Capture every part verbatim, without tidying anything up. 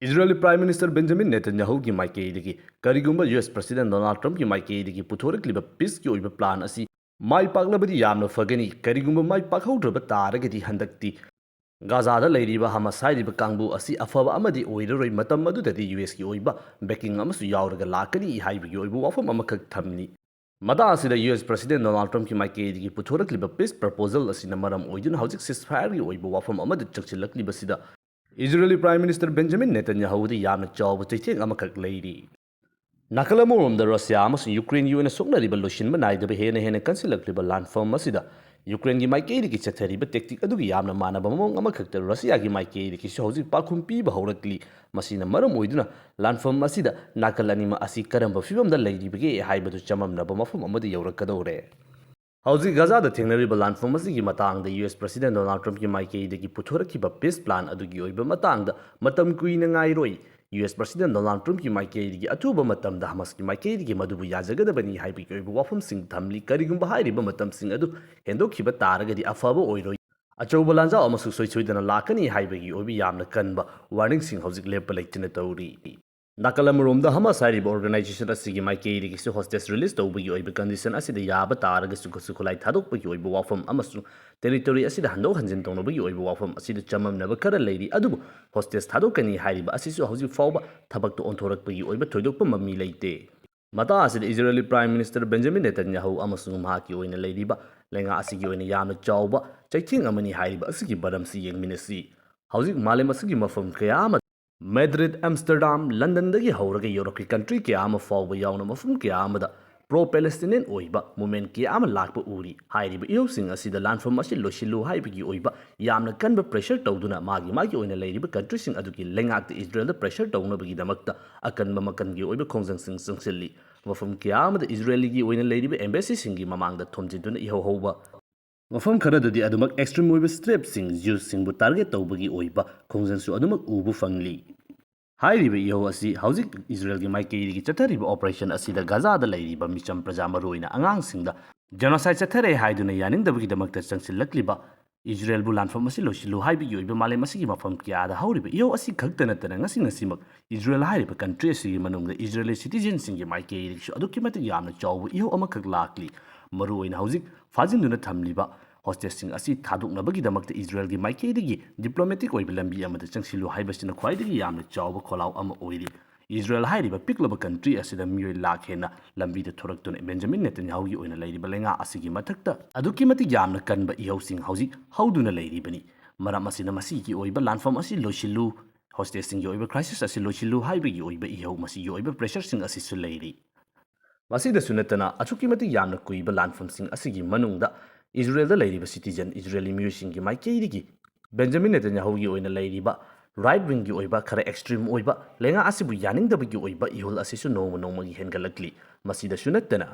ꯏꯖꯔꯦꯜꯒꯤ Prime Minister Benjamin Netanyahuꯒꯤ ꯃꯥꯏꯀꯩꯗꯒꯤ ꯀꯔꯤꯒꯨꯝꯕ U S President Donald Trumpꯀꯤ ꯃꯥꯏꯀꯩꯗꯒꯤ ꯄꯨꯊꯣꯔꯛꯂꯤꯕ peaceꯀꯤ ꯑꯣꯏꯕ plan ꯑꯁꯤ ꯃꯥꯏ ꯄꯥꯛꯂꯕꯗꯤ ꯌꯥꯝꯅ ꯐꯒꯅꯤ, ꯀꯔꯤꯒꯨꯝꯕ ꯃꯥꯏ ꯄꯥꯛꯍꯧꯗ꯭ꯔꯕ ꯇꯥꯔꯒꯗꯤ ꯍꯟꯗꯛꯇꯤ ꯒꯥꯖꯥꯗ ꯂꯩꯔꯤꯕ ꯍꯃꯥꯁ ꯍꯥꯏꯔꯤꯕ ꯀꯥꯡꯕꯨ ꯑꯁꯤ ꯑꯐꯕ ꯑꯃꯗꯤ ꯑꯣꯏꯔꯔꯣꯏ, ꯃꯇꯝ ꯑꯗꯨꯗꯗꯤ ꯌꯨ ꯑꯦꯁꯀꯤ ꯑꯣꯏꯕ backing ꯑꯃꯁꯨ ꯌꯥꯎꯔꯒ ꯂꯥꯛꯀꯅꯤ ꯍꯥꯏꯕꯒꯤ ꯑꯣꯏꯕ ꯋꯥꯐꯝ ꯑꯃꯈꯛ ꯊꯝꯂꯤ꯫ ꯃꯇꯥꯡ ꯑꯁꯤꯗ ꯌꯨ ꯑꯦꯁ President Donald Trumpꯀꯤ ꯃꯥꯏꯀꯩꯗꯒꯤ ꯄꯨꯊꯣꯔꯛꯂꯤꯕ peace proposal ꯑꯁꯤꯅ ꯃꯔꯝ ꯑꯣꯏꯗꯨꯅ ꯍꯧꯖꯤꯛ ceasefireꯒꯤ ꯑꯣꯏꯕ ꯋꯥꯐꯝ ꯑꯃꯗ ꯆꯪꯁꯤꯜꯂꯛꯂꯤꯕꯁꯤꯗ ꯏꯖꯔꯦꯜꯒꯤ Prime Minister Benjamin Netanyahuꯗ ꯌꯥꯝꯅ ꯆꯥꯎꯕ ꯆꯩꯊꯦꯡ ꯑꯃꯈꯛ ꯂꯩꯔꯤ꯫ ꯅꯥꯀꯜ ꯑꯃꯔꯣꯝꯗ ꯔꯁꯤꯌꯥ ꯑꯃꯁꯨꯡ ꯌꯨꯀ꯭ꯔꯦꯟꯒꯤ ꯑꯣꯏꯅ ꯁꯣꯛꯅꯔꯤꯕ ꯂꯣꯏꯁꯤꯟꯕ ꯅꯥꯏꯗꯕ ꯍꯦꯟꯅ ꯍꯦꯟꯅ ꯀꯟꯁꯤꯜꯂꯛꯂꯤꯕ ꯂꯥꯟꯐꯝ ꯑꯁꯤꯗ ꯌꯨꯀ꯭ꯔꯦꯟꯒꯤ ꯃꯥꯏꯀꯩꯗꯒꯤ ꯆꯠꯊꯔꯤꯕ tactic ꯑꯗꯨꯒ ꯌꯥꯝꯅ ꯃꯥꯟꯅꯕ ꯃꯑꯣꯡ ꯑꯃꯈꯛꯇ ꯔꯁꯤꯌꯥꯒꯤ ꯃꯥꯏꯀꯩꯗꯒꯤꯁꯨ ꯍꯧꯖꯤꯛ ꯄꯥꯎꯈꯨꯝ ꯄꯤꯕ ꯍꯧꯔꯛꯂꯤ꯫ ꯃꯁꯤꯅ ꯃꯔꯝ ꯑꯣꯏꯗꯨꯅ ꯂꯥꯟꯐꯝ ꯑꯁꯤꯗ ꯅꯥꯀꯜ ꯑꯅꯤꯃꯛ ꯑꯁꯤ ꯀꯔꯝꯕ ꯐꯤꯕꯝꯗ ꯂꯩꯔꯤꯕꯒꯦ ꯍꯥꯏꯕꯗꯨ ꯆꯃꯝꯅꯕ ꯃꯐꯝ ꯑꯃꯗ ꯌꯧꯔꯛꯀꯗꯧꯔꯦ꯫ ꯍꯧꯖꯤꯛ ꯒꯥꯖꯥꯗ ꯊꯦꯡꯅꯔꯤꯕ ꯂꯥꯟꯐꯝ ꯑꯁꯤꯒꯤ ꯃꯇꯥꯡꯗ ꯌꯨ ꯑꯦꯁ President Donald Trumpꯀꯤ ꯃꯥꯏꯀꯩꯗꯒꯤ ꯄꯨꯊꯣꯔꯛꯈꯤꯕ peace plan ꯑꯗꯨꯒꯤ ꯑꯣꯏꯕ ꯃꯇꯥꯡꯗ ꯃꯇꯝ ꯀꯨꯏꯅ ꯉꯥꯏꯔꯣꯏ꯫ ꯌꯨ ꯑꯦꯁ President Donald Trumpꯀꯤ ꯃꯥꯏꯀꯩꯗꯒꯤ ꯑꯊꯨꯕ ꯃꯇꯝꯗ ꯍꯃꯥꯁꯀꯤ ꯃꯥꯏꯀꯩꯗꯒꯤ ꯃꯗꯨꯕꯨ ꯌꯥꯖꯒꯗꯕꯅꯤ ꯍꯥꯏꯕꯒꯤ ꯑꯣꯏꯕ ꯋꯥꯐꯝꯁꯤꯡ ꯊꯝꯂꯤ꯫ ꯀꯔꯤꯒꯨꯝꯕ ꯍꯥꯏꯔꯤꯕ ꯃꯇꯝꯁꯤꯡ ꯑꯗꯨ ꯍꯦꯟꯗꯣꯛꯈꯤꯕ ꯇꯥꯔꯒꯗꯤ ꯑꯐꯕ ꯑꯣꯏꯔꯣꯏ꯫ ꯑꯆꯧꯕ ꯂꯥꯟꯖꯥꯎ ꯑꯃꯁꯨ ꯁꯣꯏ ꯁꯣꯏꯗꯅ ꯂꯥꯛꯀꯅꯤ ꯍꯥꯏꯕꯒꯤ ꯑꯣꯏꯕ ꯌꯥꯝꯅ ꯀꯟꯕ warningꯁꯤꯡ ꯍꯧꯖꯤꯛ ꯂꯦꯞꯄ ꯂꯩꯇꯅ ꯇꯧꯔꯤ꯫ ꯅꯥꯀꯜ ꯑꯃꯔꯣꯝꯗ ꯍꯃꯥꯁ ꯍꯥꯏꯔꯤꯕ organization ꯑꯁꯤꯒꯤ ꯃꯥꯏꯀꯩꯗꯒꯤꯁꯨ hostage release ꯇꯧꯕꯒꯤ ꯑꯣꯏꯕ condition ꯑꯁꯤꯗ ꯌꯥꯕ ꯇꯥꯔꯒꯁꯨ ꯈꯨꯠꯁꯨ ꯈꯨꯠꯂꯥꯏ ꯊꯥꯗꯣꯛꯄꯒꯤ ꯑꯣꯏꯕ ꯋꯥꯐꯝ ꯑꯃꯁꯨꯡ territory ꯑꯁꯤꯗ ꯍꯟꯗꯣꯛ ꯍꯟꯖꯤꯟ ꯇꯧꯅꯕꯒꯤ ꯑꯣꯏꯕ ꯋꯥꯐꯝ ꯑꯁꯤꯗ ꯆꯃꯝꯅꯕ ꯈꯔ ꯂꯩꯔꯤ꯫ ꯑꯗꯨꯕꯨ hostage ꯊꯥꯗꯣꯛꯀꯅꯤ ꯍꯥꯏꯔꯤꯕ ꯑꯁꯤꯁꯨ ꯍꯧꯖꯤꯛ ꯐꯥꯎꯕ ꯊꯕꯛꯇ ꯑꯣꯟꯊꯣꯔꯛꯄꯒꯤ ꯑꯣꯏꯕ ꯊꯣꯏꯗꯣꯛꯄ ꯃꯃꯤ ꯂꯩꯇꯦ꯫ ꯃꯇꯥꯡ ꯑꯁꯤꯗ ꯏꯖꯔꯦꯜꯒꯤ Prime Minister Benjamin Netanyahu ꯑꯃꯁꯨꯡ ꯃꯍꯥꯛꯀꯤ ꯑꯣꯏꯅ ꯂꯩꯔꯤꯕ ꯂꯩꯉꯥꯛ ꯑꯁꯤꯒꯤ ꯑꯣꯏꯅ ꯌꯥꯝꯅ ꯆꯥꯎꯕ ꯆꯩꯊꯦꯡ ꯑꯃꯅꯤ ꯍꯥꯏꯔꯤꯕ ꯑꯁꯤꯒꯤ ꯃꯔꯝꯁꯤ ꯌꯦꯡꯃꯤꯟꯅꯁꯤ꯫ ꯍꯧꯖꯤꯛ ꯃꯥꯂꯦꯝ ꯑꯁꯤꯒꯤ ꯃꯐꯝ ꯀꯌꯥ ꯑꯃ Madrid, Amsterdam, Londonꯗꯒꯤ ꯍꯧꯔꯒ ꯌꯨꯔꯣꯞꯀꯤ country ꯀꯌꯥ ꯑꯃ ꯐꯥꯎꯕ ꯌꯥꯎꯅ ꯃꯐꯝ ꯀꯌꯥ ꯑꯃꯗ pro-Palestinian ꯑꯣꯏꯕ movement ꯀꯌꯥ ꯑꯃ ꯂꯥꯛꯄ ꯎꯔꯤ꯫ ꯍꯥꯏꯔꯤꯕ ꯏꯍꯧꯁꯤꯡ ꯑꯁꯤꯗ ꯂꯥꯟꯐꯝ ꯑꯁꯤ ꯂꯣꯏꯁꯤꯜꯂꯨ ꯍꯥꯏꯕꯒꯤ ꯑꯣꯏꯕ ꯌꯥꯝꯅ ꯀꯟꯕ pressure ꯇꯧꯗꯨꯅ ꯃꯥꯒꯤ ꯃꯥꯒꯤ ꯑꯣꯏꯅ ꯂꯩꯔꯤꯕ countryꯁꯤꯡ ꯑꯗꯨꯒꯤ ꯂꯩꯉꯥꯛꯇ ꯏꯖꯔꯦꯜꯗ pressure ꯇꯧꯅꯕꯒꯤꯗꯃꯛꯇ ꯑꯀꯟꯕ ꯃꯈꯜꯒꯤ ꯑꯣꯏꯕ ꯈꯣꯡꯖꯪꯁꯤꯡ ꯆꯪꯁꯤꯜꯂꯤ꯫ ꯃꯐꯝ ꯀꯌꯥ ꯑꯃꯗ ꯏꯖꯔꯦꯜꯒꯤ ꯑꯣꯏꯅ ꯂꯩꯔꯤꯕ embassyꯁꯤꯡꯒꯤ ꯃꯃꯥꯡꯗ ꯊꯣꯝꯖꯤꯟꯗꯨꯅ ꯏꯍꯧ ꯍꯧꯕ ꯃꯐꯝ ꯈꯔꯗꯗꯤ ꯑꯗꯨꯃꯛ extreme ꯑꯣꯏꯕ ꯁ꯭ꯇꯦꯞꯁꯤꯡ, Jewsꯁꯤꯡꯕꯨ target ꯇꯧꯕꯒꯤ ꯑꯣꯏꯕ ꯈꯣꯡꯖꯪꯁꯨ ꯑꯗꯨꯃꯛ ꯎꯕ ꯐꯪꯂꯤ꯫ ꯍꯥꯏꯔꯤꯕ ꯏꯍꯧ ꯑꯁꯤ ꯍꯧꯖꯤꯛ ꯏꯖꯔꯦꯜꯒꯤ ꯃꯥꯏꯀꯩꯗꯒꯤ ꯆꯠꯊꯔꯤꯕ operation ꯑꯁꯤꯗ ꯒꯥꯖꯥꯗ ꯂꯩꯔꯤꯕ ꯃꯤꯆꯝ ꯄ꯭ꯔꯖꯥ, ꯃꯔꯨꯑꯣꯏꯅ ꯑꯉꯥꯡꯁꯤꯡꯗ genocide ꯆꯠꯊꯔꯦ ꯍꯥꯏꯗꯨꯅ ꯌꯥꯅꯤꯡꯗꯕꯒꯤꯗꯃꯛꯇ ꯆꯪꯁꯤꯜꯂꯛꯂꯤꯕ ꯏꯖꯔꯦꯜꯕꯨ ꯂꯥꯟꯐꯝ ꯑꯁꯤ ꯂꯣꯏꯁꯤꯜꯂꯨ ꯍꯥꯏꯕꯒꯤ ꯑꯣꯏꯕ ꯃꯥꯂꯦꯝ ꯑꯁꯤꯒꯤ ꯃꯐꯝ ꯀꯌꯥꯗ ꯍꯧꯔꯤꯕ ꯏꯍꯧ ꯑꯁꯤ ꯈꯛꯇ ꯅꯠꯇꯅ ꯉꯁꯤ ꯉꯁꯤꯃꯛ ꯏꯖꯔꯦꯜ ꯍꯥꯏꯔꯤꯕ ꯀꯟꯇ꯭ꯔꯤ ꯑꯁꯤꯒꯤ ꯃꯅꯨꯡꯗ ꯏꯖꯔꯦꯂꯤ ꯁꯤꯇꯤꯖꯦꯟꯁꯤꯡꯒꯤ ꯃꯥꯏꯀꯩꯗꯒꯤꯁꯨ ꯑꯗꯨꯛꯀꯤ ꯃꯇꯤꯛ ꯌꯥꯝꯅ ꯆꯥꯎꯕ ꯏꯍꯧ ꯑꯃꯈꯛ ꯂꯥꯛꯂꯤ꯫ ꯃꯔꯨꯑꯣꯏꯅ ꯍꯧꯖꯤꯛ ꯐꯥꯖꯤꯟꯗꯨꯅ ꯊꯝꯂꯤꯕ ꯍꯣꯁꯇꯦꯖꯁꯤꯡ ꯑꯁꯤ ꯊꯥꯗꯣꯛꯅꯕꯒꯤꯗꯃꯛꯇ ꯏꯖꯔꯦꯜꯒꯤ ꯃꯥꯏꯀꯩꯗꯒꯤ ꯗꯤꯄ꯭ꯂꯣꯃꯦꯇꯤꯛ ꯑꯣꯏꯕ ꯂꯝꯕꯤ ꯑꯃꯗ ꯆꯪꯁꯤꯜꯂꯨ ꯍꯥꯏꯕꯁꯤꯅ ꯈ꯭ꯋꯥꯏꯗꯒꯤ ꯌꯥꯝꯅ ꯆꯥꯎꯕ ꯈꯣꯜꯂꯥꯎ ꯑꯃ ꯑꯣꯏꯔꯤ꯫ ꯏꯖꯔꯦꯜ ꯍꯥꯏꯔꯤꯕ ꯄꯤꯛꯂꯕ ꯀꯟꯇ꯭ꯔꯤ ꯑꯁꯤꯗ ꯃꯤꯑꯣꯏ ꯂꯥꯈ ꯍꯦꯟꯅ ꯂꯝꯕꯤꯗ ꯊꯣꯔꯛꯇꯨꯅ ꯕꯦꯟꯖꯥꯃꯤꯟ ꯅꯦꯇꯟꯌꯥꯍꯨꯒꯤ ꯑꯣꯏꯅ ꯂꯩꯔꯤꯕ ꯂꯩꯉꯥꯛ ꯑꯁꯤꯒꯤ ꯃꯊꯛꯇ ꯑꯗꯨꯛꯀꯤ ꯃꯇꯤꯛ ꯌꯥꯝꯅ ꯀꯟꯕ ꯏꯍꯧꯁꯤꯡ ꯍꯧꯖꯤꯛ ꯍꯧꯗꯨꯅ ꯂꯩꯔꯤꯕꯅꯤ꯫ ꯃꯔꯝ ꯑꯁꯤꯅ ꯃꯁꯤꯒꯤ ꯑꯣꯏꯕ ꯂꯥꯟꯐꯝ ꯑꯁꯤ ꯂꯣꯏꯁꯤꯜꯂꯨ, ꯍꯣꯁꯇꯦꯖꯁꯤꯡꯒꯤ ꯑꯣꯏꯕ ꯀ꯭ꯔꯥꯏꯁꯤꯁ ꯑꯁꯤ ꯂꯣꯏꯁꯤꯜꯂꯨ ꯍꯥꯏꯕꯒꯤ ꯑꯣꯏꯕ ꯏꯍꯧ, ꯃꯁꯤꯒꯤ ꯑꯣꯏꯕ ꯄ꯭ꯔꯦꯁꯔꯁꯤꯡ ꯑꯁꯤꯁꯨ ꯂꯩꯔꯤ꯫ ꯃꯁꯤꯗꯁꯨ ꯅꯠꯇꯅ ꯑꯁꯨꯛꯀꯤ ꯃꯇꯤꯛ ꯌꯥꯝꯅ ꯀꯨꯏꯕ ꯂꯥꯟꯐꯝꯁꯤꯡ ꯑꯁꯤꯒꯤ ꯃꯅꯨꯡꯗ ꯏꯖꯔꯦꯜꯗ ꯂꯩꯔꯤꯕ ꯁꯤꯇꯤꯖꯟ ꯏꯖꯔꯦꯂꯤ ꯃꯤꯑꯣꯏꯁꯤꯡꯒꯤ ꯃꯥꯏꯀꯩꯗꯒꯤ ꯕꯦꯟꯖꯥꯃꯤꯟ ꯅꯦꯇꯟꯌꯥꯍꯨꯒꯤ ꯑꯣꯏꯅ ꯂꯩꯔꯤꯕ ꯔꯥꯏꯠ ꯋꯤꯡꯒꯤ ꯑꯣꯏꯕ ꯈꯔ ꯑꯦꯛꯁꯇ꯭ꯔꯤꯝ ꯑꯣꯏꯕ ꯂꯩꯉꯥꯛ ꯑꯁꯤꯕꯨ ꯌꯥꯅꯤꯡꯗꯕꯒꯤ ꯑꯣꯏꯕ ꯏꯍꯨꯜ ꯑꯁꯤꯁꯨ ꯅꯣꯡꯃ ꯅꯣꯡꯃꯒꯤ ꯍꯦꯟꯒꯠꯂꯛꯂꯤ꯫ ꯃꯁꯤꯗꯁꯨ ꯅꯠꯇꯅ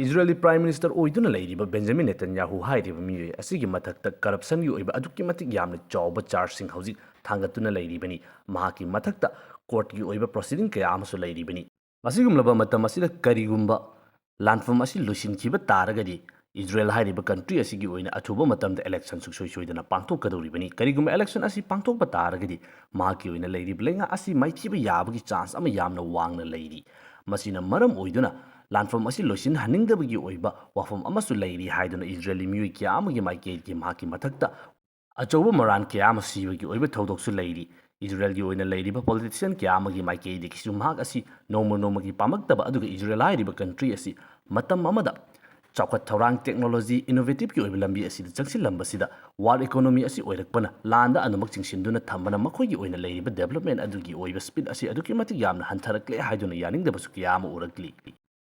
ꯏꯖꯔꯦꯜꯒꯤ ꯄ꯭ꯔꯥꯏꯝ ꯃꯤꯅꯤꯁꯇꯔ ꯑꯣꯏꯗꯨꯅ ꯂꯩꯔꯤꯕ ꯕꯦꯟꯖꯥꯃꯤꯟ ꯅꯦꯇꯟꯌꯥꯍꯨ ꯍꯥꯏꯔꯤꯕ ꯃꯤꯑꯣꯏ ꯑꯁꯤꯒꯤ ꯃꯊꯛꯇ ꯀꯔꯞꯁꯟꯒꯤ ꯑꯣꯏꯕ ꯑꯗꯨꯛꯀꯤ ꯃꯇꯤꯛ ꯌꯥꯝꯅ ꯆꯥꯎꯕ ꯆꯥꯔꯖꯁꯤꯡ ꯍꯧꯖꯤꯛ ꯊꯥꯡꯒꯠꯇꯨꯅ ꯂꯩꯔꯤꯕꯅꯤ꯫ ꯃꯍꯥꯛꯀꯤ ꯃꯊꯛꯇ ꯀꯣꯔꯠꯀꯤ ꯑꯣꯏꯕ ꯄ꯭ꯔꯣꯁꯤꯗꯤꯡ ꯀꯌꯥ ꯑꯃꯁꯨ ꯂꯩꯔꯤꯕꯅꯤ꯫ ꯑꯁꯤꯒꯨꯝꯂꯕ ꯃꯇꯝ ꯑꯁꯤꯗ ꯀꯔꯤꯒꯨꯝꯕ ꯂꯥꯟꯐꯝ ꯑꯁꯤ ꯂꯣꯏꯁꯤꯟꯈꯤꯕ ꯇꯥꯔꯒꯗꯤ ꯏꯖꯔꯦꯜ ꯍꯥꯏꯔꯤꯕ ꯀꯟꯇ꯭ꯔꯤ ꯑꯁꯤꯒꯤ ꯑꯣꯏꯅ ꯑꯊꯨꯕ ꯃꯇꯝꯗ ꯏꯂꯦꯛꯁꯟ ꯁꯨꯡꯁꯣꯏ ꯁꯣꯏꯗꯅ ꯄꯥꯡꯊꯣꯛꯀꯗꯧꯔꯤꯕꯅꯤ꯫ ꯀꯔꯤꯒꯨꯝꯕ ꯏꯂꯦꯛꯁꯟ ꯑꯁꯤ ꯄꯥꯡꯊꯣꯛꯄ ꯇꯥꯔꯒꯗꯤ ꯃꯍꯥꯛꯀꯤ ꯑꯣꯏꯅ ꯂꯩꯔꯤꯕ ꯂꯩꯉꯥꯛ ꯑꯁꯤ ꯃꯥꯏꯊꯤꯕ ꯌꯥꯕꯒꯤ ꯆꯥꯟꯁ ꯑꯃ ꯌꯥꯝꯅ ꯋꯥꯡꯅ ꯂꯩꯔꯤ꯫ ꯃꯁꯤꯅ ꯃꯔꯝ ꯑꯣꯏꯗꯨꯅ ꯂꯥꯟꯐꯝ ꯑꯁꯤ ꯂꯣꯏꯁꯤꯟꯍꯟꯅꯤꯡꯗꯕꯒꯤ ꯑꯣꯏꯕ ꯋꯥꯐꯝ ꯑꯃꯁꯨ ꯂꯩꯔꯤ ꯍꯥꯏꯗꯨꯅ ꯏꯖꯔꯦꯜꯒꯤ ꯃꯤꯑꯣꯏ ꯀꯌꯥ ꯑꯃꯒꯤ ꯃꯥꯏꯀꯩꯗꯒꯤ ꯃꯍꯥꯛꯀꯤ ꯃꯊꯛꯇ ꯑꯆꯧꯕ ꯃꯔꯥꯟ ꯀꯌꯥ ꯑꯃ ꯁꯤꯕꯒꯤ ꯑꯣꯏꯕ ꯊꯧꯗꯣꯛꯁꯨ ꯂꯩꯔꯤ꯫ ꯏꯖꯔꯦꯜꯒꯤ ꯑꯣꯏꯅ ꯂꯩꯔꯤꯕ ꯄꯣꯂꯤꯇꯤꯁꯤꯌꯟ ꯀꯌꯥ ꯑꯃꯒꯤ ꯃꯥꯏꯀꯩꯗꯒꯤꯁꯨ ꯃꯍꯥꯛ ꯑꯁꯤ ꯅꯣꯡꯃ ꯅꯣꯡꯃꯒꯤ ꯄꯥꯝꯂꯛꯇꯕ, ꯑꯗꯨꯒ ꯏꯖꯔꯦꯜ ꯍꯥꯏꯔꯤꯕ ꯀꯟꯇ꯭ꯔꯤ ꯑꯁꯤ ꯃꯇꯝ ꯑꯃꯗ ꯆꯥꯎꯈꯠ ꯊꯧꯔꯥꯡ, ꯇꯦꯛꯅꯣꯂꯣꯖꯤ, ꯏꯅꯣꯚꯦꯇꯤꯚꯀꯤ ꯑꯣꯏꯕ ꯂꯝꯕꯤ ꯑꯁꯤꯗ ꯆꯪꯁꯤꯜꯂꯝꯕꯁꯤꯗ ꯋꯥꯔꯜ ꯏꯀꯣꯅꯣꯃꯤ ꯑꯁꯤ ꯑꯣꯏꯔꯛꯄꯅ ꯂꯥꯟꯗ ꯑꯗꯨꯃꯛ ꯆꯤꯡꯁꯤꯟꯗꯨꯅ ꯊꯝꯕꯅ ꯃꯈꯣꯏꯒꯤ ꯑꯣꯏꯅ ꯂꯩꯔꯤꯕ ꯗꯦꯕꯂꯞꯃꯦꯟ ꯑꯗꯨꯒꯤ ꯑꯣꯏꯕ ꯁ꯭ꯄꯤꯗ ꯑꯁꯤ ꯑꯗꯨꯛꯀꯤ ꯃꯇꯤꯛ ꯌꯥꯝꯅ ꯍꯟꯊꯔꯛꯂꯦ ꯍꯥꯏꯗꯨꯅ ꯌꯥꯅꯤꯡꯗꯕꯁꯨ ꯀꯌꯥ ꯑꯃ ꯎꯔꯛꯂꯤ꯫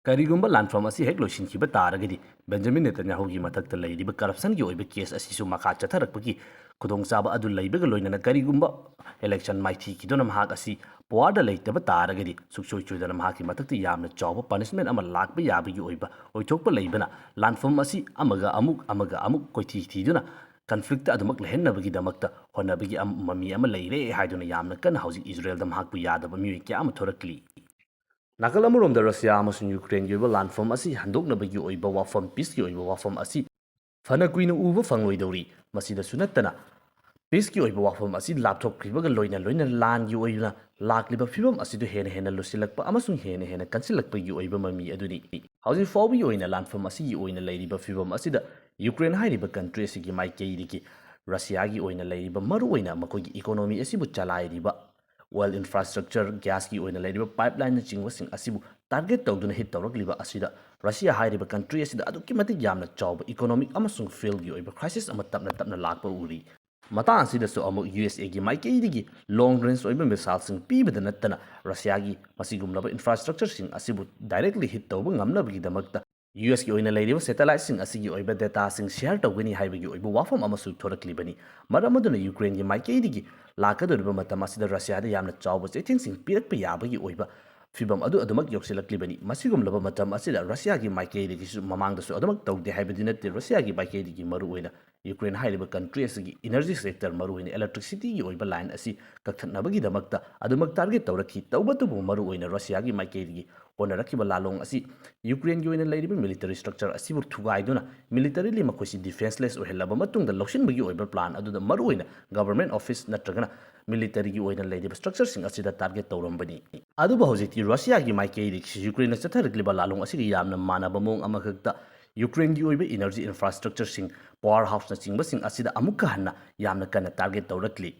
ꯀꯔꯤꯒꯨꯝꯕ ꯂꯥꯟꯐꯝ ꯑꯁꯤ ꯍꯦꯛ ꯂꯣꯏꯁꯤꯟꯈꯤꯕ ꯇꯥꯔꯒꯗꯤ ꯕꯦꯟꯖꯥꯃꯤꯟ ꯅꯦꯇꯟꯌꯥꯍꯨꯒꯤ ꯃꯊꯛꯇ ꯂꯩꯔꯤꯕ ꯀꯔꯞꯁꯟꯒꯤ ꯑꯣꯏꯕ ꯀꯦꯁ ꯑꯁꯤꯁꯨ ꯃꯈꯥ ꯆꯠꯊꯔꯛꯄꯒꯤ ꯈꯨꯗꯣꯡꯆꯥꯕ ꯑꯗꯨ ꯂꯩꯕꯒ ꯂꯣꯏꯅꯅ ꯀꯔꯤꯒꯨꯝꯕ ꯏꯂꯦꯛꯁꯟ ꯃꯥꯏꯊꯤꯈꯤꯗꯨꯅ ꯃꯍꯥꯛ ꯑꯁꯤ ꯄꯋꯥꯔꯗ ꯂꯩꯇꯕ ꯇꯥꯔꯒꯗꯤ ꯁꯨꯡꯁꯣꯏ ꯁꯣꯏꯗꯅ ꯃꯍꯥꯛꯀꯤ ꯃꯊꯛꯇ ꯌꯥꯝꯅ ꯆꯥꯎꯕ ꯄꯅꯤꯁꯃꯦꯟ ꯑꯃ ꯂꯥꯛꯄ ꯌꯥꯕꯒꯤ ꯑꯣꯏꯕ ꯑꯣꯏꯊꯣꯛꯄ ꯂꯩꯕꯅ ꯂꯥꯟꯐꯝ ꯑꯁꯤ ꯑꯃꯒ ꯑꯃꯨꯛ ꯑꯃꯒ ꯑꯃꯨꯛ ꯀꯣꯏꯊꯤ ꯊꯤꯗꯨꯅ ꯀꯟꯐ꯭ꯂꯤꯛꯇ ꯑꯗꯨꯃꯛ ꯂꯩꯍꯟꯅꯕꯒꯤꯗꯃꯛꯇ ꯍꯣꯠꯅꯕꯒꯤ ꯑꯃ ꯃꯃꯤ ꯑꯃ ꯂꯩꯔꯦ ꯍꯥꯏꯗꯨꯅ ꯌꯥꯝꯅ ꯀꯟꯅ ꯍꯧꯖꯤꯛ ꯏꯖꯔꯦꯜꯗ ꯃꯍꯥꯛꯄꯨ ꯌꯥꯗꯕ ꯃꯤꯑꯣꯏ ꯀꯌꯥ ꯑꯃ ꯊꯣꯔꯛꯂꯤ꯫ ꯅꯥꯀꯜ ꯑꯃꯔꯣꯝꯗ ꯔꯁꯤꯌꯥ ꯑꯃꯁꯨꯡ ꯌꯨꯀ꯭ꯔꯦꯟꯒꯤ ꯑꯣꯏꯕ ꯂꯥꯟꯐꯝ ꯑꯁꯤ ꯍꯟꯗꯣꯛꯅꯕꯒꯤ ꯑꯣꯏꯕ ꯋꯥꯐꯝ, ꯄꯤꯁꯀꯤ ꯑꯣꯏꯕ ꯋꯥꯐꯝ ꯑꯁꯤ ꯐꯅ ꯀꯨꯏꯅ ꯎꯕ ꯐꯪꯂꯣꯏꯗꯧꯔꯤ꯫ ꯃꯁꯤꯗꯁꯨ ꯅꯠꯇꯅ, ꯄꯤꯁꯀꯤ ꯑꯣꯏꯕ ꯋꯥꯐꯝ ꯑꯁꯤ ꯂꯥꯞꯊꯣꯛꯈ꯭ꯔꯤꯕꯒ ꯂꯣꯏꯅ ꯂꯣꯏꯅ ꯂꯥꯟꯒꯤ ꯑꯣꯏꯅ ꯂꯥꯛꯂꯤꯕ ꯐꯤꯕꯝ ꯑꯁꯤꯗ ꯍꯦꯟꯅ ꯍꯦꯟꯅ ꯂꯨꯁꯤꯜꯂꯛꯄ ꯑꯃꯁꯨꯡ ꯍꯦꯟꯅ ꯍꯦꯟꯅ ꯀꯟꯁꯤꯜꯂꯛꯄꯒꯤ ꯑꯣꯏꯕ ꯃꯃꯤ ꯑꯗꯨꯅꯤ꯫ ꯍꯧꯖꯤꯛ ꯐꯥꯎꯕꯒꯤ ꯑꯣꯏꯅ ꯂꯥꯟꯐꯝ ꯑꯁꯤꯒꯤ ꯑꯣꯏꯅ ꯂꯩꯔꯤꯕ ꯐꯤꯕꯝ ꯑꯁꯤꯗ ꯌꯨꯀ꯭ꯔꯦꯟ ꯍꯥꯏꯔꯤꯕ ꯀꯟꯇ꯭ꯔꯤ ꯑꯁꯤꯒꯤ ꯃꯥꯏꯀꯩꯗꯒꯤ ꯔꯁꯤꯌꯥꯒꯤ ꯑꯣꯏꯅ ꯂꯩꯔꯤꯕ ꯃꯔꯨꯑꯣꯏꯅ ꯃꯈꯣꯏꯒꯤ ꯏꯀꯣꯅꯣꯃꯤ ꯑꯁꯤꯕꯨ ꯆꯂꯥꯏꯔꯤꯕ ꯑꯣꯏꯜ ꯏꯟꯐ꯭ꯔꯥꯁ꯭ꯇ꯭ꯔꯛꯆꯔ, ꯒ꯭ꯌꯥꯁꯀꯤ ꯑꯣꯏꯅ ꯂꯩꯔꯤꯕ ꯄꯥꯏꯞꯂꯥꯏꯟꯅꯆꯤꯡꯕꯁꯤꯡ ꯑꯁꯤꯕꯨ ꯇꯥꯔꯒꯦꯠ ꯇꯧꯗꯨꯅ ꯍꯤꯠ ꯇꯧꯔꯛꯂꯤꯕ ꯑꯁꯤꯗ ꯔꯁꯤꯌꯥ ꯍꯥꯏꯔꯤꯕ ꯀꯟꯇ꯭ꯔꯤ ꯑꯁꯤꯗ ꯑꯗꯨꯛꯀꯤ ꯃꯇꯤꯛ ꯌꯥꯝꯅ ꯆꯥꯎꯕ ꯏꯀꯣꯅꯣꯃꯤꯛ ꯑꯃꯁꯨꯡ ꯐꯤꯜꯒꯤ ꯑꯣꯏꯕ ꯀ꯭ꯔꯥꯏꯁꯤꯁ ꯑꯃ ꯇꯞꯅ ꯇꯞꯅ ꯂꯥꯛꯄ ꯎꯔꯤ꯫ ꯃꯇꯥꯡ ꯑꯁꯤꯗꯁꯨ ꯑꯃꯨꯛ ꯌꯨ ꯑꯦꯁ ꯑꯦꯒꯤ ꯃꯥꯏꯀꯩꯗꯒꯤ ꯂꯣꯡ ꯔꯦꯟꯖ ꯑꯣꯏꯕ ꯃꯤꯁꯥꯏꯜꯁꯤꯡ ꯄꯤꯕꯗ ꯅꯠꯇꯅ ꯔꯁꯤꯌꯥꯒꯤ ꯃꯁꯤꯒꯨꯝꯂꯕ ꯏꯟꯐ꯭ꯔꯥꯁ꯭ꯇ꯭ꯔꯛꯆꯔꯁꯤꯡ ꯑꯁꯤꯕꯨ ꯗꯥꯏꯔꯦꯛꯂꯤ ꯍꯤꯠ ꯇꯧꯕ ꯉꯝꯅꯕꯒꯤꯗꯃꯛꯇ ꯌꯨ ꯑꯦꯁꯀꯤ ꯑꯣꯏꯅ ꯂꯩꯔꯤꯕ ꯁꯦꯇꯦꯂꯥꯏꯠꯁꯤꯡ ꯑꯁꯤꯒꯤ ꯑꯣꯏꯕ ꯗꯦꯇꯥꯁꯤꯡ ꯁꯤꯌꯔ ꯇꯧꯒꯅꯤ ꯍꯥꯏꯕꯒꯤ ꯑꯣꯏꯕ ꯋꯥꯐꯝ ꯑꯃꯁꯨ ꯊꯣꯔꯛꯂꯤꯕꯅꯤ꯫ ꯃꯔꯝ ꯑꯗꯨꯅ ꯌꯨꯀ꯭ꯔꯦꯟꯒꯤ ꯃꯥꯏꯀꯩꯗꯒꯤ ꯂꯥꯛꯀꯗꯧꯔꯤꯕ ꯃꯇꯝ ꯑꯁꯤꯗ ꯔꯁꯤꯌꯥꯗ ꯌꯥꯝꯅ ꯆꯥꯎꯕ ꯆꯩꯊꯦꯡꯁꯤꯡ ꯄꯤꯔꯛꯄ ꯌꯥꯕꯒꯤ ꯑꯣꯏꯕ ꯐꯤꯕꯝ ꯑꯗꯨ ꯑꯗꯨꯃꯛ ꯌꯧꯁꯤꯜꯂꯛꯂꯤꯕꯅꯤ꯫ ꯃꯁꯤꯒꯨꯝꯂꯕ ꯃꯇꯝ ꯑꯁꯤꯗ ꯔꯁꯤꯌꯥꯒꯤ ꯃꯥꯏꯀꯩꯗꯒꯤꯁꯨ ꯃꯃꯥꯡꯗꯁꯨ ꯑꯗꯨꯃꯛ ꯇꯧꯗꯦ ꯍꯥꯏꯕꯗꯤ ꯅꯠꯇꯦ, ꯔꯁꯤꯌꯥꯒꯤ ꯃꯥꯏꯀꯩꯗꯒꯤ ꯃꯔꯨꯑꯣꯏꯅ ꯌꯨꯀ꯭ꯔꯦꯟ ꯍꯥꯏꯔꯤꯕ ꯀꯟꯇ꯭ꯔꯤ ꯑꯁꯤꯒꯤ ꯏꯅꯔꯖꯤ ꯁꯦꯛꯇꯔ, ꯃꯔꯨꯑꯣꯏꯅ ꯏꯂꯦꯛꯇ꯭ꯔꯤꯁꯤꯇꯤꯒꯤ ꯑꯣꯏꯕ ꯂꯥꯏꯟ ꯑꯁꯤ ꯀꯛꯊꯠꯅꯕꯒꯤꯗꯃꯛꯇ ꯑꯗꯨꯃꯛ ꯇꯥꯔꯒꯦꯠ ꯇꯧꯔꯛꯈꯤ꯫ ꯇꯧꯕꯇꯕꯨ ꯃꯔꯨꯑꯣꯏꯅ ꯔꯁꯤꯌꯥꯒꯤ ꯃꯥꯏꯀꯩꯗꯒꯤ ꯍꯣꯠꯅꯔꯛꯈꯤꯕ ꯂꯥꯂꯣꯡ ꯑꯁꯤ ꯌꯨꯀ꯭ꯔꯦꯟꯒꯤ ꯑꯣꯏꯅ ꯂꯩꯔꯤꯕ ꯃꯤꯂꯤꯇꯔꯤ ꯁ꯭ꯇ꯭ꯔꯛꯆꯔ ꯑꯁꯤꯕꯨ ꯊꯨꯒꯥꯏꯗꯨꯅ ꯃꯤꯂꯤꯇꯔꯤꯂꯤ ꯃꯈꯣꯏꯁꯤ ꯗꯤꯐꯦꯟꯁꯂꯦꯁ ꯑꯣꯏꯍꯜꯂꯕ ꯃꯇꯨꯡꯗ ꯂꯧꯁꯤꯟꯕꯒꯤ ꯑꯣꯏꯕ ꯄ꯭ꯂꯥꯟ ꯑꯗꯨꯗ ꯃꯔꯨꯑꯣꯏꯅ ꯒꯚꯔꯟꯃꯦꯟꯠ ꯑꯣꯐꯤꯁ ꯅꯠꯇ꯭ꯔꯒꯅ ꯃꯤꯂꯤꯇꯔꯤꯒꯤ ꯑꯣꯏꯅ ꯂꯩꯔꯤꯕ ꯁ꯭ꯇ꯭ꯔꯛꯆꯔꯁꯤꯡ ꯑꯁꯤꯗ ꯇꯥꯔꯒꯦꯠ ꯇꯧꯔꯝꯕꯅꯤ꯫ ꯑꯗꯨꯕꯨ ꯍꯧꯖꯤꯛꯇꯤ ꯔꯁꯤꯌꯥꯒꯤ ꯃꯥꯏꯀꯩꯗꯒꯤ ꯌꯨꯀ꯭ꯔꯦꯟꯅ ꯆꯠꯊꯔꯛꯂꯤꯕ ꯂꯥꯂꯣꯡ ꯑꯁꯤꯒ ꯌꯥꯝꯅ ꯃꯥꯟꯅꯕ ꯃꯑꯣꯡ ꯑꯃꯈꯛꯇ ꯌꯨꯀ꯭ꯔꯦꯟꯒꯤ ꯑꯣꯏꯕ ꯏꯅꯔꯖꯤ ꯏꯟꯐ꯭ꯔꯥꯁ꯭ꯇ꯭ꯔꯛꯆꯔꯁꯤꯡ, ꯄꯥꯋꯔ ꯍꯥꯎꯁꯅꯆꯤꯡꯕꯁꯤꯡ ꯑꯁꯤꯗ ꯑꯃꯨꯛꯀ ꯍꯟꯅ ꯌꯥꯝꯅ ꯀꯟꯅ ꯇꯥꯔꯒꯦꯠ ꯇꯧꯔꯛꯂꯤ꯫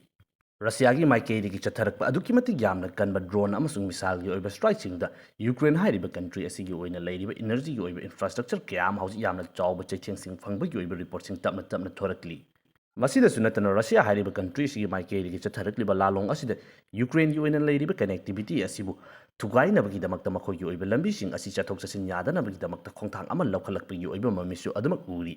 ꯔꯁꯤꯌꯥꯒꯤ ꯃꯥꯏꯀꯩꯗꯒꯤ ꯆꯠꯊꯔꯛꯄ ꯑꯗꯨꯛꯀꯤ ꯃꯇꯤꯛ ꯌꯥꯝꯅ ꯀꯟꯕ ꯗ꯭ꯔꯣꯟ ꯑꯃꯁꯨꯡ ꯃꯤꯁꯥꯏꯜꯒꯤ ꯑꯣꯏꯕ ꯁ꯭ꯇ꯭ꯔꯥꯏꯛꯁꯤꯡꯗ ꯌꯨꯀ꯭ꯔꯦꯟ ꯍꯥꯏꯔꯤꯕ ꯀꯟꯇ꯭ꯔꯤ ꯑꯁꯤꯒꯤ ꯑꯣꯏꯅ ꯂꯩꯔꯤꯕ ꯏꯅꯔꯖꯤꯒꯤ ꯑꯣꯏꯕ ꯏꯟꯐ꯭ꯔꯥꯁ꯭ꯇ꯭ꯔꯛꯆꯔ ꯀꯌꯥ ꯑꯃ ꯍꯧꯖꯤꯛ ꯌꯥꯝꯅ ꯆꯥꯎꯕ ꯆꯩꯊꯦꯡꯁꯤꯡ ꯐꯪꯕꯒꯤ ꯑꯣꯏꯕ ꯔꯤꯄꯣꯔꯠꯁꯤꯡ ꯇꯞꯅ ꯇꯞꯅ ꯊꯣꯔꯛꯂꯤ꯫ ꯃꯁꯤꯗꯁꯨ ꯅꯠꯇꯅ ꯔꯁꯤꯌꯥ ꯍꯥꯏꯔꯤꯕ ꯀꯟꯇ꯭ꯔꯤ ꯑꯁꯤꯒꯤ ꯃꯥꯏꯀꯩꯗꯒꯤ ꯆꯠꯊꯔꯛꯂꯤꯕ ꯂꯥꯂꯣꯡ ꯑꯁꯤꯗ ꯌꯨꯀ꯭ꯔꯦꯟꯒꯤ ꯑꯣꯏꯅ ꯂꯩꯔꯤꯕ ꯀꯅꯦꯛꯇꯤꯚꯤꯇꯤ ꯑꯁꯤꯕꯨ ꯊꯨꯒꯥꯏꯅꯕꯒꯤꯗꯃꯛꯇ ꯃꯈꯣꯏꯒꯤ ꯑꯣꯏꯕ ꯂꯝꯕꯤꯁꯤꯡ ꯑꯁꯤ ꯆꯠꯊꯣꯛ ꯆꯠꯁꯤꯟ ꯌꯥꯗꯅꯕꯒꯤꯗꯃꯛꯇ ꯈꯣꯡꯊꯥꯡ ꯑꯃ ꯂꯧꯈꯠꯂꯛꯄꯒꯤ ꯑꯣꯏꯕ ꯃꯃꯤꯁꯨ ꯑꯗꯨꯃꯛ ꯎꯔꯤ꯫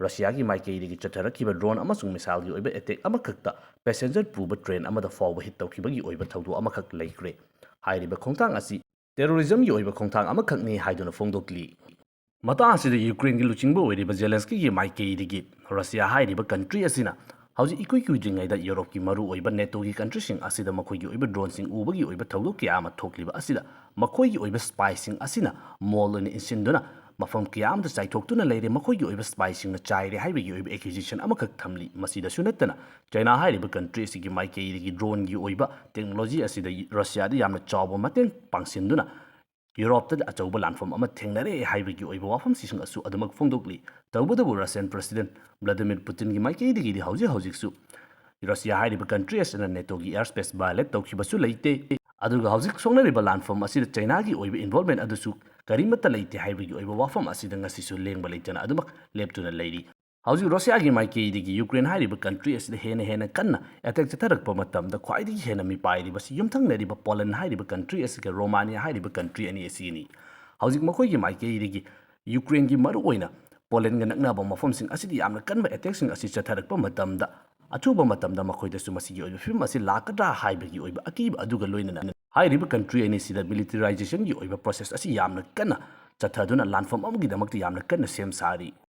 ꯔꯁꯤꯌꯥꯒꯤ ꯃꯥꯏꯀꯩꯗꯒꯤ ꯆꯠꯊꯔꯛꯈꯤꯕ ꯗ꯭ꯔꯣꯟ ꯑꯃꯁꯨꯡ ꯃꯤꯁꯥꯏꯜꯒꯤ ꯑꯣꯏꯕ ꯑꯦꯇꯦꯛ ꯑꯃꯈꯛꯇ ꯄꯦꯁꯦꯟꯖꯔ ꯄꯨꯕ ꯇ꯭ꯔꯦꯟ ꯑꯃꯗ ꯐꯥꯎꯕ ꯍꯤꯠ ꯇꯧꯈꯤꯕꯒꯤ ꯑꯣꯏꯕ ꯊꯧꯗꯣꯛ ꯑꯃꯈꯛ ꯂꯩꯈ꯭ꯔꯦ꯫ ꯍꯥꯏꯔꯤꯕ ꯈꯣꯡꯊꯥꯡ ꯑꯁꯤ ꯇꯦꯔꯣꯔꯤꯖꯝꯒꯤ ꯑꯣꯏꯕ ꯈꯣꯡꯊꯥꯡ ꯑꯃꯈꯛꯅꯤ ꯍꯥꯏꯗꯨꯅ ꯐꯣꯡꯗꯣꯛꯂꯤ꯫ ꯃꯇꯥꯡ ꯑꯁꯤꯗ ꯌꯨꯀ꯭ꯔꯦꯟꯒꯤ ꯂꯨꯆꯤꯡꯕ ꯑꯣꯏꯔꯤꯕ ꯖꯦꯂꯦꯟꯁꯀꯤꯒꯤ ꯃꯥꯏꯀꯩꯗꯒꯤ ꯔꯁꯤꯌꯥ ꯍꯥꯏꯔꯤꯕ ꯀꯟꯇ꯭ꯔꯤ ꯑꯁꯤꯅ ꯍꯧꯖꯤꯛ ꯏꯀꯨꯏ ꯀꯨꯏꯗ꯭ꯔꯤꯉꯩꯗ ꯌꯨꯔꯣꯞꯀꯤ ꯃꯔꯨꯑꯣꯏꯕ ꯅꯦꯇꯣꯒꯤ ꯀꯟꯇ꯭ꯔꯤꯁꯤꯡ ꯑꯁꯤꯗ ꯃꯈꯣꯏꯒꯤ ꯑꯣꯏꯕ ꯗ꯭ꯔꯣꯟꯁꯤꯡ ꯎꯕꯒꯤ ꯑꯣꯏꯕ ꯊꯧꯗꯣꯛ ꯀꯌꯥ ꯑꯃ ꯊꯣꯛꯂꯤꯕ ꯑꯁꯤꯗ ꯃꯈꯣꯏꯒꯤ ꯑꯣꯏꯕ ꯁ꯭ꯄꯥꯏꯁꯤꯡ ꯑꯁꯤꯅ ꯃꯣꯜ ꯑꯣꯏꯅ ꯏꯟꯁꯤꯟꯗꯨꯅ ꯃꯐꯝ ꯀꯌꯥ ꯑꯃꯗ ꯆꯥꯏꯊꯣꯛꯇꯨꯅ ꯂꯩꯔꯦ, ꯃꯈꯣꯏꯒꯤ ꯑꯣꯏꯕ spy ꯁꯤꯡꯅ ꯆꯥꯏꯔꯦ ꯍꯥꯏꯕꯒꯤ ꯑꯣꯏꯕ accusation ꯑꯃꯈꯛ ꯊꯝꯂꯤ꯫ ꯃꯁꯤꯗꯁꯨ ꯅꯠꯇꯅ, ꯆꯩꯅꯥ ꯍꯥꯏꯔꯤꯕ country ꯑꯁꯤꯒꯤ ꯃꯥꯏꯀꯩꯗꯒꯤ drone ꯒꯤ ꯑꯣꯏꯕ technology ꯑꯁꯤꯗ ꯔꯁꯤꯌꯥꯗ ꯌꯥꯝꯅ ꯆꯥꯎꯕ ꯃꯇꯦꯡ ꯄꯥꯡꯁꯤꯟꯗꯨꯅ ꯌꯨꯔꯣꯞꯇ ꯑꯆꯧꯕ ꯂꯥꯟꯐꯝ ꯑꯃ ꯊꯦꯡꯅꯔꯦ ꯍꯥꯏꯕꯒꯤ ꯑꯣꯏꯕ ꯋꯥꯐꯝꯁꯤꯡ ꯑꯁꯨ ꯑꯗꯨꯃꯛ ꯐꯣꯡꯗꯣꯛꯂꯤ꯫ ꯇꯧꯕꯇꯕꯨ, Russian President Vladimir Putin ꯒꯤ ꯃꯥꯏꯀꯩꯗꯒꯤꯗꯤ ꯍꯧꯖꯤꯛ ꯍꯧꯖꯤꯛꯁꯨ ꯔꯁꯤꯌꯥ ꯍꯥꯏꯔꯤꯕ country ꯑꯁꯤꯅ ꯅꯦꯇꯣꯒꯤ air space violate ꯇꯧꯈꯤꯕꯁꯨ ꯂꯩꯇꯦ꯫ ꯑꯗꯨꯒ ꯍꯧꯖꯤꯛ ꯁꯣꯛꯅꯔꯤꯕ ꯂꯥꯟꯐꯝ ꯑꯁꯤꯗ ꯆꯩꯅꯥꯒꯤ ꯑꯣꯏꯕ involvement ꯑꯗꯨꯁꯨ ꯀꯔꯤꯃꯠꯇ ꯂꯩꯇꯦ ꯍꯥꯏꯕꯒꯤ ꯑꯣꯏꯕ ꯋꯥꯐꯝ ꯑꯁꯤꯗ ꯉꯁꯤꯁꯨ ꯂꯦꯡꯕ ꯂꯩꯇꯅ ꯑꯗꯨꯃꯛ ꯂꯦꯞꯇꯨꯅ ꯂꯩꯔꯤ꯫ ꯍꯧꯖꯤꯛ ꯔꯁꯤꯌꯥꯒꯤ ꯃꯥꯏꯀꯩꯗꯒꯤ ꯌꯨꯀ꯭ꯔꯦꯟ ꯍꯥꯏꯔꯤꯕ country ꯑꯁꯤꯗ ꯍꯦꯟꯅ ꯍꯦꯟꯅ ꯀꯟꯅ attack ꯆꯠꯊꯔꯛꯄ ꯃꯇꯝꯗ, ꯈ꯭ꯋꯥꯏꯗꯒꯤ ꯍꯦꯟꯅ ꯃꯤꯄꯥꯏꯔꯤꯕꯁꯤ ꯌꯨꯝꯊꯪꯅꯔꯤꯕ ꯄꯣꯂꯦꯟ ꯍꯥꯏꯔꯤꯕ country ꯑꯁꯤꯒ ꯔꯣꯃꯥꯅꯤꯌꯥ ꯍꯥꯏꯔꯤꯕ country ꯑꯅꯤ ꯑꯁꯤꯅꯤ꯫ ꯍꯧꯖꯤꯛ ꯃꯈꯣꯏꯒꯤ ꯃꯥꯏꯀꯩꯗꯒꯤ ꯌꯨꯀ꯭ꯔꯦꯟꯒꯤ ꯃꯔꯨꯑꯣꯏꯅ ꯄꯣꯂꯦꯟꯒ ꯅꯛꯅꯕ ꯃꯐꯝꯁꯤꯡ ꯑꯁꯤꯗ ꯌꯥꯝꯅ ꯀꯟꯕ attack ꯁꯤꯡ ꯑꯁꯤ ꯆꯠꯊꯔꯛꯄ ꯃꯇꯝꯗ, ꯑꯊꯨꯕ ꯃꯇꯝꯗ ꯃꯈꯣꯏꯗꯁꯨ ꯃꯁꯤꯒꯤ ꯑꯣꯏꯕ ꯐꯤꯕꯝ ꯑꯁꯤ ꯂꯥꯛꯀꯗ꯭ꯔꯥ ꯍꯥꯏꯕꯒꯤ ꯑꯣꯏꯕ ꯑꯀꯤꯕ ꯑꯗꯨꯒ ꯂꯣꯏꯅꯅ, ꯍꯥꯏꯔꯤꯕ country ꯑꯅꯤꯁꯤꯗ militarization ꯒꯤ ꯑꯣꯏꯕ process ꯑꯁꯤ ꯌꯥꯝꯅ ꯀꯟꯅ ꯆꯠꯊꯗꯨꯅ ꯂꯥꯟꯐꯝ ꯑꯃꯒꯤꯗꯃꯛꯇ ꯌꯥꯝꯅ ꯀꯟꯅ ꯁꯦꯝ ꯁꯥꯔꯤ꯫